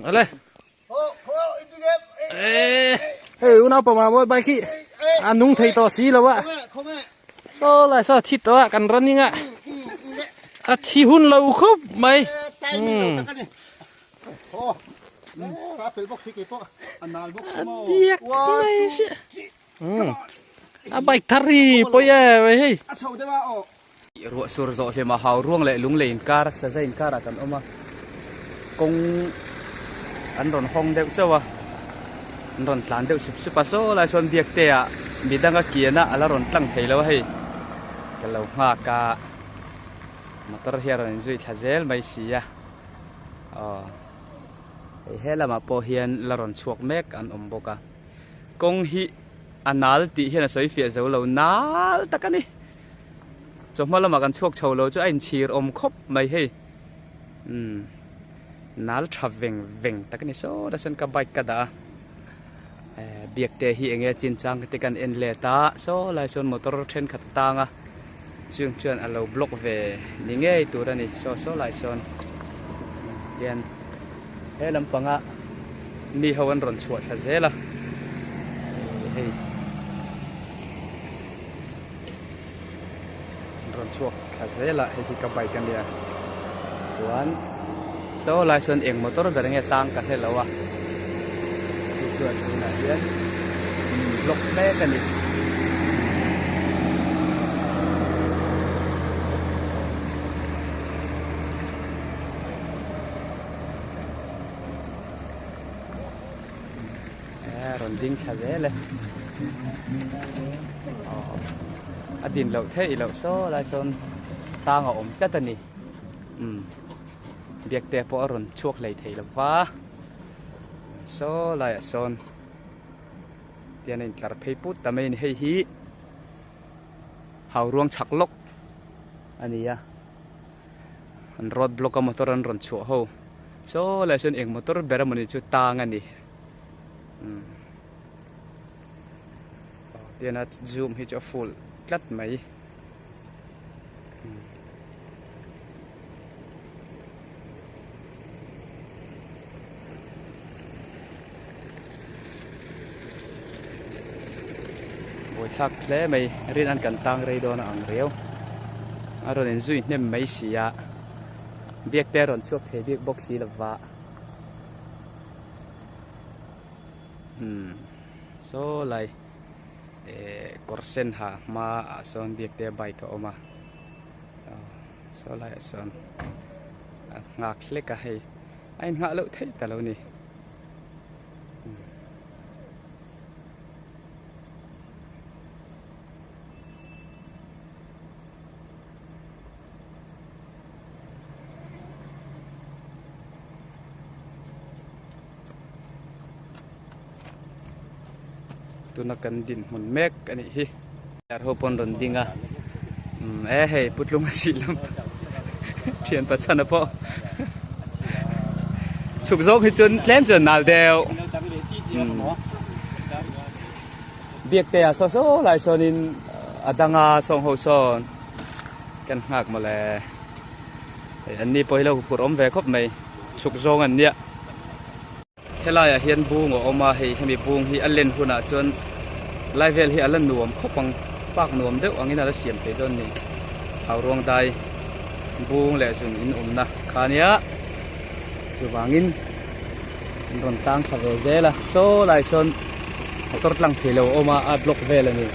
Ale. Hei unau pama mawi bike hi a nung thei tawh si lo a. Saw lai saw thi tawh a kan running a. A thi hun lo khawp mai. A diak mai si. A bike thar hi pawi e wei hei. Ruah sur zawh hlim a hau ruang leh lung lei inkar saza inkarah kan awm a, kawng an rawn hawng deuh chauh a, an rawn tlan deuh sup sup a, saw lai sawn biakte ah midang a kian a, a la rawn tlang thei lo a hei, ka lo nghak a, motor hi a rawn inzui thla zel mai si a, aw hei he lamah pawh hian la rawn chhuak mek an awm bawk a, kawng hi a nal tih hian a sawi fiah zo lo nal tak a ni. Chawhma lamah kan chhuak chho lo chu a inchhir awm khawp mai hei. Umm nal tha veng veng tak a ni sawt a sawn ka bike ka dah a. Eh biak te hi enge chin chang te kan en let a saw lai sawn motor thenkhat a tang a chung chuan a lo block ve ni ngei tur a ni saw saw lai sawn hian he lampanga mi ho an rawn chhuah thla zel a hei. Rawn chhuak thla zel a hei hi ka bike a nia chuan saw lai sawn eng motor ber nge tang ka hre lo a chu chuan tunah hian min block mek a ni. Rawn ding thla zel e a din loh theih loh saw lai sawn tlang a awm tlat a ni umm biakte pawh a rawn chhuak hlei thei lo va saw laiah sawn tian a intlar phei put ta mai a ni hei hi hau ruang chhak lawk a ni a. An road block a motor an rawn chhuah ho saw lai sawn eng motor ber emawni chu tang a ni umm tian a zoom hi chu a full tlat mai buaithlak hle mai rin an kan tang rei dawn a ang riau a rawn inzui hnem mai si a biak te a rawn chhuak thei bik bawk si lova umm saw lai eh kawr sen ha hma ah sawn biak te bike a awm a saw lai ah sawn a nghak hlek a hei. A inngah loh theih ta lo ni. Tuna kan dinhmun mek a nih hi. Ar ho pawn rawn ding a umm e hei putlung a sih lam thian pachhana pawh chhuk zawng hi chuan tlem chuan nal deuh umm biak te ah saw saw lai sawnin a danga sawng ho sawn kan nghak mawle hei an ni pawh hi lo huphurh awm ve khawp mai chhuk zawng an nia. Helaiah hian bung a awm a, hei hemi bung hi a len hunah chuan lai vel hi a la nuam khawp ang, park nuam deuh angin a la siam thei dawn ni. Hauruang dai bung leh zun in awmna kha ania, chuvangin an rawn tang thla ve zel a, saw lai sawn motor tlang thei lo a awm a, a block vel a ni.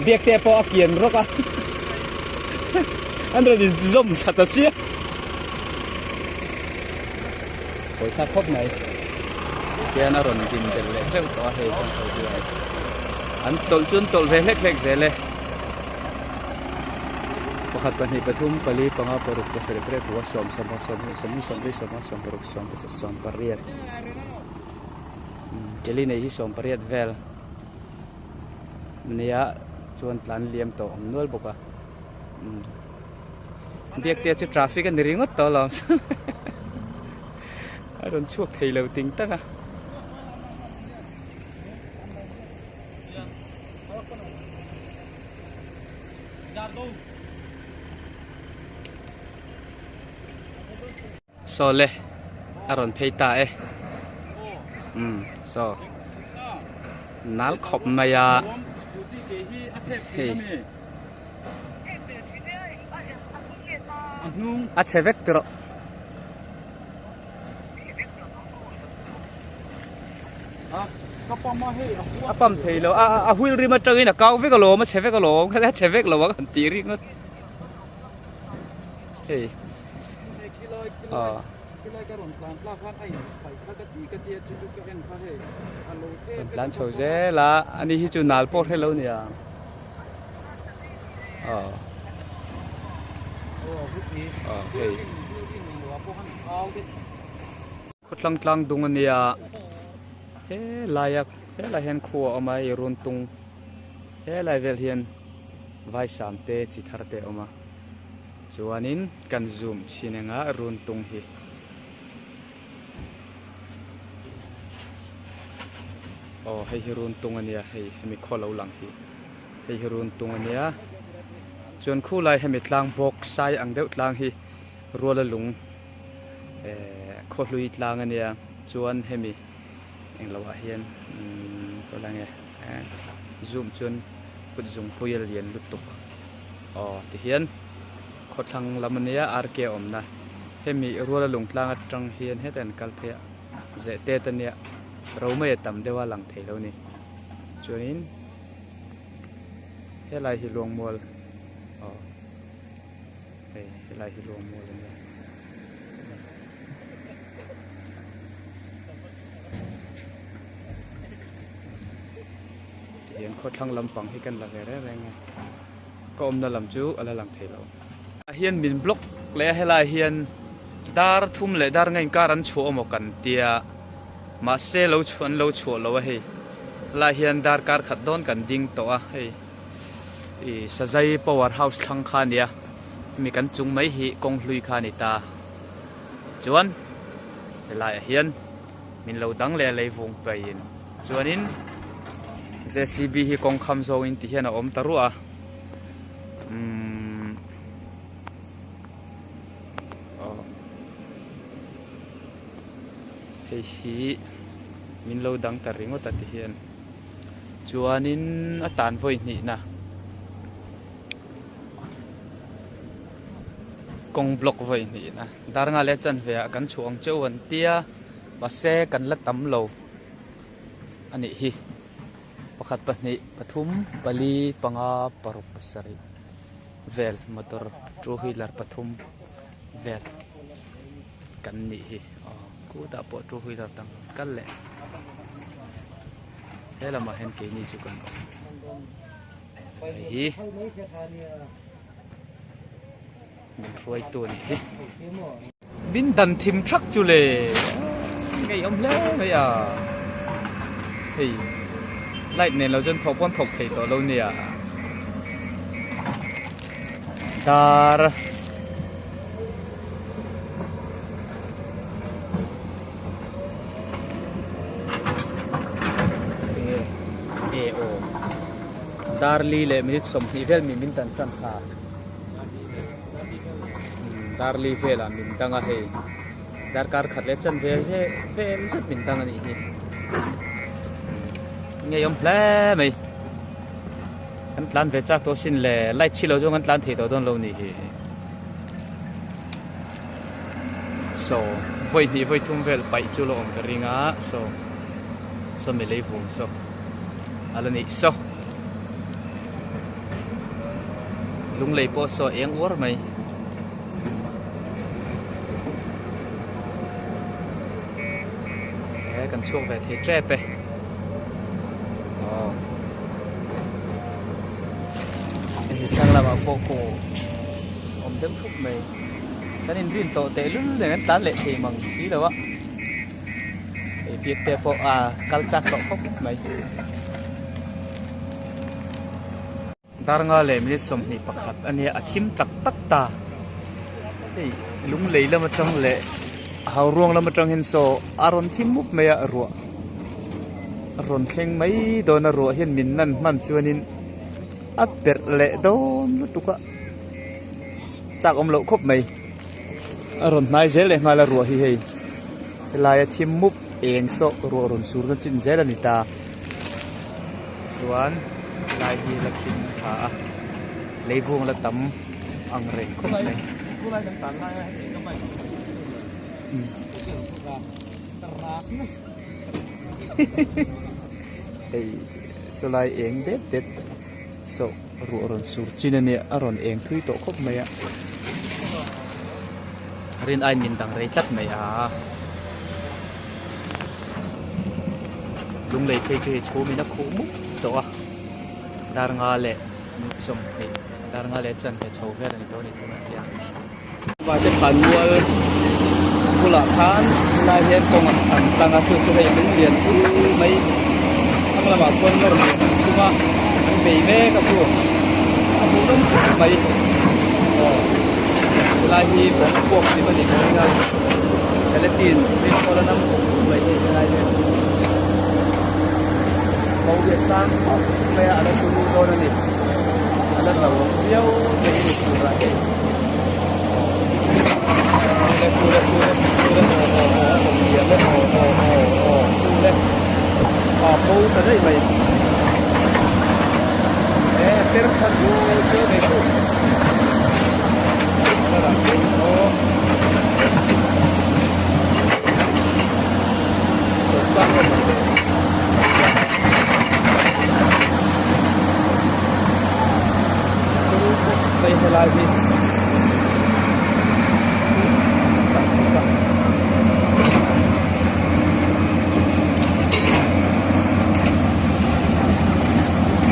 Biak te pawh a kian rawk a, an rawn inzawm tha ta sia. Pawisa khawp mai hian a rawn din belh leh teuh tawh a hei chuan ho hian an tawlh chu an tawlh ve hlek hlek zel e pakhat pahnih pathum pali panga paruk pasarih pariat pukua sawm sawmhma sawmhnih sawmhnih sawmli sawmnga sawmparuk sawmpasarih sawmpariat keli nei hi sawmpariat vel ania chuan tlan liam tawh awm nual bawk a. Biak te chu traffic a ni ringawt tawh alawm a rawn chhuak thei lo ting tak a. Saw le a rawn phei ta e umm saw nal khawp mai a hei a chhe vek tawh. A pump thei lo a a wheel rim atangin a kau vek alawm a chhe vek alawm kha a chhe vek lo a kan tih rik ngawt hei rawn tlan chho zel a ani hi chu nal pawh hrelo nia aw aw hei Khawtlang tlang dung a nia helaia helai hian khua a awm a hei run tung helai vel hian vaisam te chi thar te a awm a chuanin kan zoom chhin anga run tung hi. Aw hei hi run tung a nia hei hemi khaw lo lang hi hei hi run tung a nia chuan khulai hemi tlang bawk sai ang deuh tlang hi ruala lung ehh khawhlui tlang a nia chuan hemi englo ah hian umm khaw lai nge eh zoom chuan kut zungpui a lian lutuk aw tihian khawthlang lam a nia RK awmna hemi ruala lung tlang atang hian hetah an kal phei a zeh tet a nia romei a tam deuh a lang thei lo a ni chuanin helai hi luangmual aw. Hei helai hi luang mual a nia. Tihian khawthlang lampang hi kan la ve reng reng a, ka awmna lam chu a la lang thei lo. Ah hian min block leh a helai hian dar thum leh dar nga inkar an chhuah awm aw kan tia mahse lo chhuah an lo chhuah lo a hei helai hian dar kar khat dawn kan ding tawh a hei. Ih Sazai power house thlang kha a nia hemi kan chung mai hi kawng hlui kha a ni ta chuan helaiah hian min lo dang leh a lei vung paihin chuanin J C B hi kawng kham zawngin ti hian a awm ta ruah a umm aw hei hi min lo dang ta ringawt a ti hian. Chuanin a tan vawi hnihna kawng block vawi hnihna dar nga leh chanve ah kan chhuah ang cheu an tia mahse kan la tam lo a nih hi pakhat pahnih pathum pali panga paruk pasarih vel motor two wheeler pathum vel kan nih hi aw khutah pawh two wheeler dang kal leh. He lamah hian keini chu kan awm hei hi min hruaitu a nih hi min dan thim thak chu le ngeiawm hle mai a hei light nen lo chuan thawh pawn thawk thei tawh lo nia dar. Enge e aw Darli leh minute 20 vel mi min dan tan kha Darli velah min dang a hei darkar khat leh chan vel zet vel zet min dang a nih hi ngeiawm hle mai kan tlan ve chak tawh sin le light chhi lo zawng kan tlan thei tawh dawn lo nih hi. Saw vawi hnih vawi thum vel paih chu lo awm ka ring a saw saw mi lei vung saw a la nih saw lunglei pawh saw eng uar mai. He kan chhuak ve thei tep e aw hei thlang lamah pawh kaw awm deuh thup mai. Kan inrin tawh tehlul nen an tlan leh thei mang si lo a, hei biak te pawh a kal chak tawh khawp mai. Dar nga leh minute 21 a nia a thim tak tak ta, hei lunglei lam atang leh hauruang lam atang hian saw a rawn thim mup mai a ruah a rawn thleng mai dawn a ruah hian min nan hman chuanin a perh leh dawn lutuk a. Chak awm loh khawp mai. A rawn hnai zel leh nghal a ruah hi hei helaia thim mup eng saw ruah rawn sur na chin zel a ni ta chuan helai hi la thim tha a leivung la tam ang reng khawp mai. Hei sawlai eng det det saw ruah rawn sur chin a nia a rawn eng thui tawh khawp mai a. Rin aiin min dang rei tlat mai a. Lunglei phei chu hei chhumin a khuh mup tawh a dar nga leh 20 dar nga leh chanve chho vel a ni tawh a ni tunah hian. Vate thlanmual bulah khan helai hian kawng an an tlang a chu chu hei lung lian pui mai thlang lamah khuan nawr lian an chhung a an bei mek a chu a hmuh nawm khawp mai aw helai hi bawng puak hlim a ni ka ring a seletin rinkawl a nam khawp mai hi helai hian ko hi a sang khawp mai a a la turu dawn a ni a la hlauhawm viau mai a ni turah hei. Hei helai hi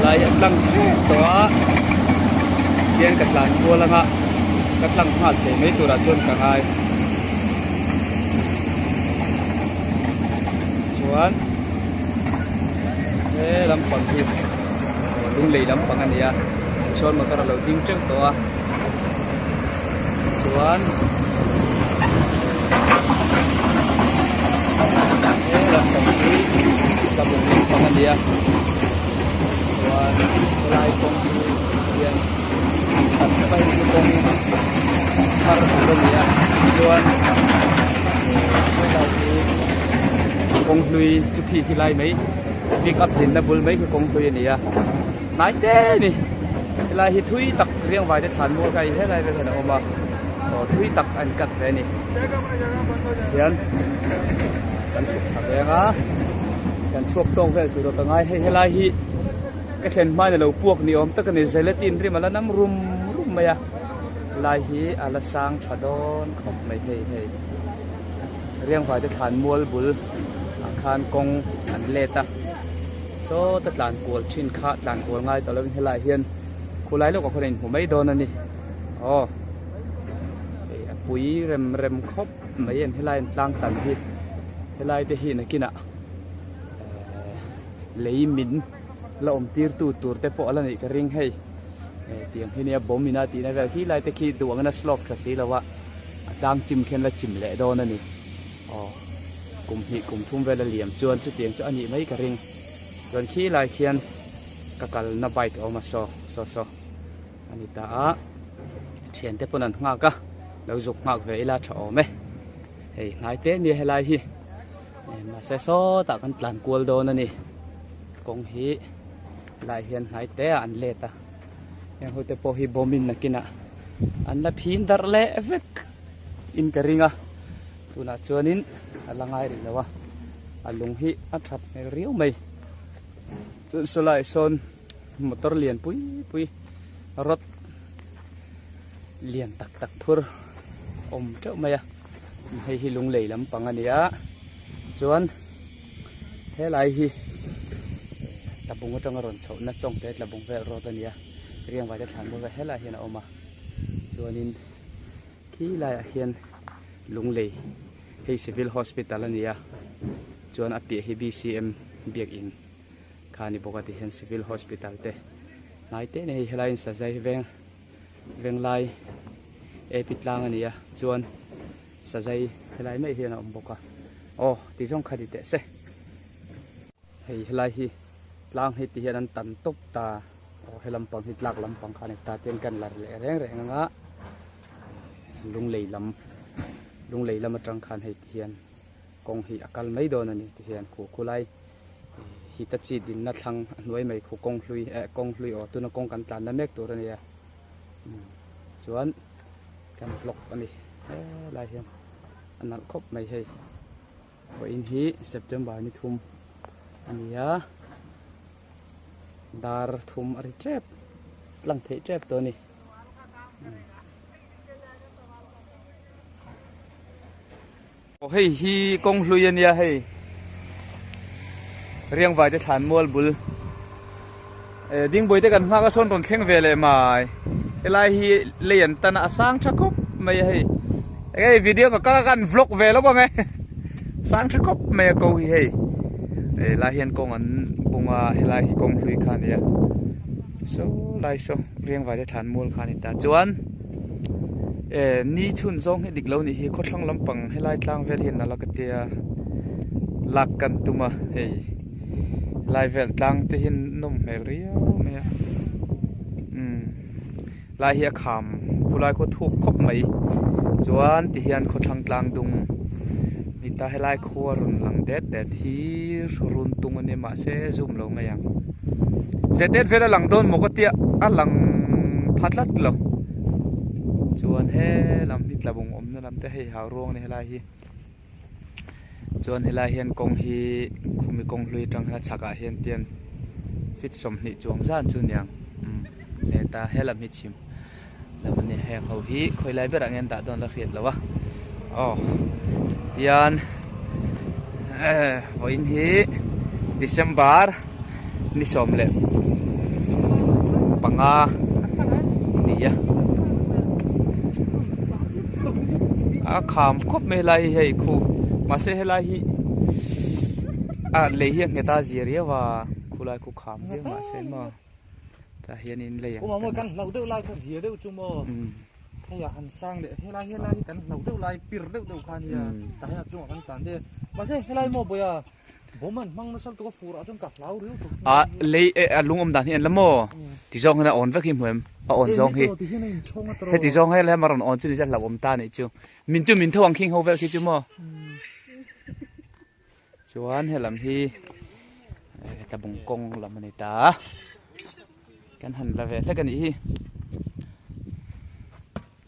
lai a tlang tep tawh a tihian ka tlan kual anga ka tlang nghal thei mai turah chuan ka ngai chuan he lampang hi lunglei lampang a ni a. Chuan motor a lo ding teuh tawh a chuan he lampang hi tlabung lampang a ni a chuan helai kawng hi hian khat tak a hei chu kawng thar tur a ni a chuan helai hi kawng hlui chu khi khi lai mai pick up dinna bul mai khi kawng hlui a ni a. Hnai te a ni helai hi thui tak riangvai te thlan mual kha hei helai vel hian a awm a aw thui tak a incut ve a ni tihian kan chhuk thla veng a kan chhuak tawk vel tur a ka ngai hei helai hi ka thlen hmain a lo puak ni awm tak a ni zeletin rim a la nam rum rum mai a helai hi a la sang tha dawn khawp mai hei hei riangvai te thlan mual bul ah khan kawng an let a. Sawta tlan kual thin kha tlan kual ngai tawh lovin helaiah hian khulai lawkah khuan a inhmu mai dawn a ni aw hei a pui rem rem khawp mai an helai an tlang tan hi helai te hi nakinah ehh lei min la awm tir tu tur te pawh a la neih ka ring hei tiang hi nia bawm ina tihna vel khi lai te khi duh angin a slope tha si lo a a tlang chim khian la chim leh dawn a ni. Aw kum hnih kum thum vel a liam chuan chutiang chu a nih mai ka ring chuan khi lai khian ka kalna bike a awm a saw saw saw a ni ta a thiante pawn an nghak a lo zuk nghak ve ila tha awm e hei hnai te nia helai hi mahse sawtah kan tlan kual dawn a ni kawng hi helai hian hnai te ah an let a heng ho te pawh hi bawm in nakinah an la phin darh leh vek in ka ring a. Tunah chuanin a la ngai rih lo a, a lung hi a that hmel riau mai. Chuan sawlaiah sawn motor lian pui pui rod lian tak tak phur awm teuh mai a, hei hi lunglei lampang a ni a, chuan helai hi tlabung atanga rawn chhohna chawngte tlabung vel road a ni a, riangvai te thlan bawk a helaiah hian a awm a, chuanin. Khi laiah hian Lunglei hei Civil Hospital a ni a, chuan a piah hi BCM biakin kha a ni bawk a tihian Civil Hospital te hnai te nei helai in Sazai veng venglai AP tlang a ni a chuan Sazai helai mai hian a awm bawk a aw ti zawng kha ni teh se hei helai hi tlang hi ti hian an tan tawp ta. Aw he lampang hi tlak lampang kha a ni ta ten kan lar leh reng reng anga lunglei lam. Lunglei lam atang khan hei ti hian kawng hi a kal mai dawn a ni ti hian khu khulai Hitachi dinna thlang a hnuai mai khu kawng hlui eh kawng hlui aw tuna kawng kan tlanna mek tur a nia chuan kan vlog a ni helai hian a nalh khawp mai hei vawiin hi September ni thum a ni a dar thum a ri tep tlang theih tep tawh a ni. Hei hi kawng hlui a nia hei Riangvai te thlan mual bul eh Dingbuai te kan nghak a sawn rawn thleng ve leh mai helai hi lei an tan a a sang tha khawp mai a hei hei video ka kal a kan vlog ve lawk ang e sang tha khawp mai a ko hi hei helai hian kawng an bung a helai hi kawng hlui kha a nia saw lai saw Riangvai te thlan mual kha a ni ta chuan. Eh ni chhun zawng hi dik lo nih hi khawthlang lampang helai tlang vel hian a la ka tia lak kan tum a hei lai vel tlang te hian nawm hmel riau mai a umm lai hi a kham khulai khaw thuk khawp mai chuan ti hian khawthlang tlang dung ni ta helai khua rawn lang det det hi run tung a nia mahse zoom lo mai ang. Zehtet vel a lang dawn maw ka tia a lang pha tlat lo chuan he lam hi tlabung awmna lam te hei hau ruang a ni helai hi chuan helai hian kawng hi khumi kawng hlui atang hian a chhakah hian tian feet 20 chuang zan chu aniang umm heta helam hi chhim lam a ni heng ho hi khawi lai berah nge an dah dawn la hriat lo a aw tian eh vawiin hi December ni 15 a ni a a kham khawp mai helai hi hei khu mahse helai hi a lei hi a nghet a zia riau a khulai khu kham viau mahse maw. Tah hianin lei ang Maw kan hlauh deuh lai kha zia deuh chu maw hei ah han sang leh helai helai hi kan hlauh deuh lai pir deuh deuh kha ania tah hian a chungah kan tlan de mahse helai maw bawia bawm an hmang nasa lutuk a fur ah chuan ka hlau riau tuk a lei eh a lung awm dan hi an la maw ti zawng hian a awn vek hi hmu em a awn zawng hi heti zawng helai a rawn awn chu ni se hlauh awm ta nih chu min chu min tho ang khing ho vel khi chu maw. Chuan helam hi tlabung kawng lam a ni ta a, kan han la ve hlek a nih hi.